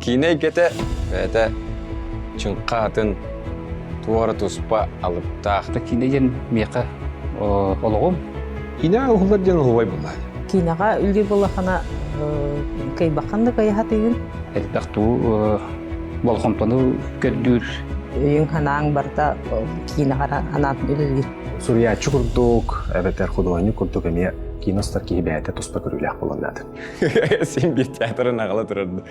Киинэ эйгэтэ бэйэтэ чыҥха атын туох эрэ туспа алыптаах. Киинэ диэн миэхэ олоҕум. Киинэҕэ уһуллар диэн уһулбай буолла. Киинэҕэ үллүр буоллаххына кыайбаххын да кыайа сатыыгын. Элбэх туу болҕомтону көрдүүр. Өйүҥ-санааҥ барыта киинэҕэ анаан үлэлиир. Суруйааччы курдук, эбэтэр худуоһунньук курдук эмиэ киинэ устар киһи бэйэтэ туспа көрүүлээх буолуон наада. Син биир театрын аҕала турарда.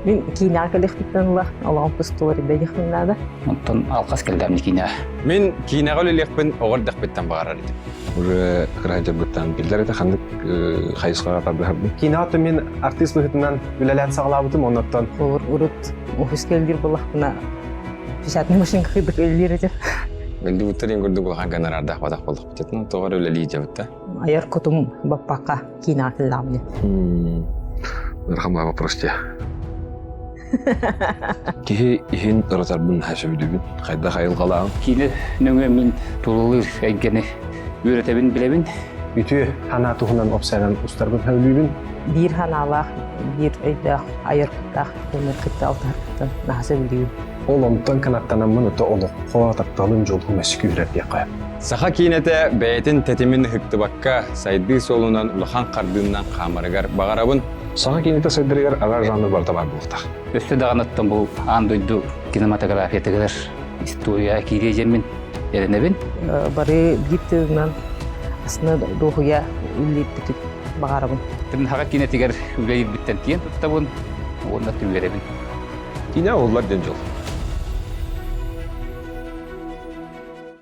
Мин киинэҕэ кэлиэхпиттэн ыла олоҕум тустуур диэхпин наада. Онтон алҕас кэллэм киинэҕэ. Мин киинэҕэ үлэлиэхпин оҕо эрдэхпиттэн баҕарар этим. Уже кыра дьарбыттан биллэр этэ ханнык хайысхаҕа тардыһарбын. Киинэҕэ мин артист быһыытынан үлэлээн саҕалаабытым, оннуттан Урут офиска үлэлиир буоллахпына печатный машинка кыйдык үлэлиир этим. Голливудтар ең курдук улахан гонорардаах батах буоллахпыт. Тоҕо эрэ үлэлии дьабытта. Айар кутум баппакка киинэҕэ кэллэҕим Ыарахан вопрос дии. Киһи иһин ыратарбын наһаа сөбүлүүбүн. Хайдах айылҕалааҕын. Киинэ нөҥүө мин тулалыыр эйгэни үөрэтэбин билэбин. Үтүө санаа туһунан опсайынан устарбын сөбүлүүбүн. Биир санаалаах, биир өйдөөх, айар куттаах дьоннор кытта алтыһарбыттан наһаа сөбүлүүбүн. Ол онтон кынаттанаммын ото олоххо тапталым дьолум өссө күүһүрэр диэххэ. Саха киинэтэ бэйэтин тэтимин ыһыктыбакка, сайдыы суолунан улахан хардыыннан хаамарыгар баҕарабын. Саха киинэтэ сайдарыгар араас жанр барыта баар буолуохтаах. Өссө даҕаныттан бу аан дойду кинематографиятыгар история киириэ диэммин эрэнэбин. Бары биир тылынан астына дуоһуйа үллэрбитин баҕарабын. Саха киинэтигэр үлэлиирбиттэн киэн туттабын уонна түмүөрэбин. Киинэ уһуллар диэн дьол.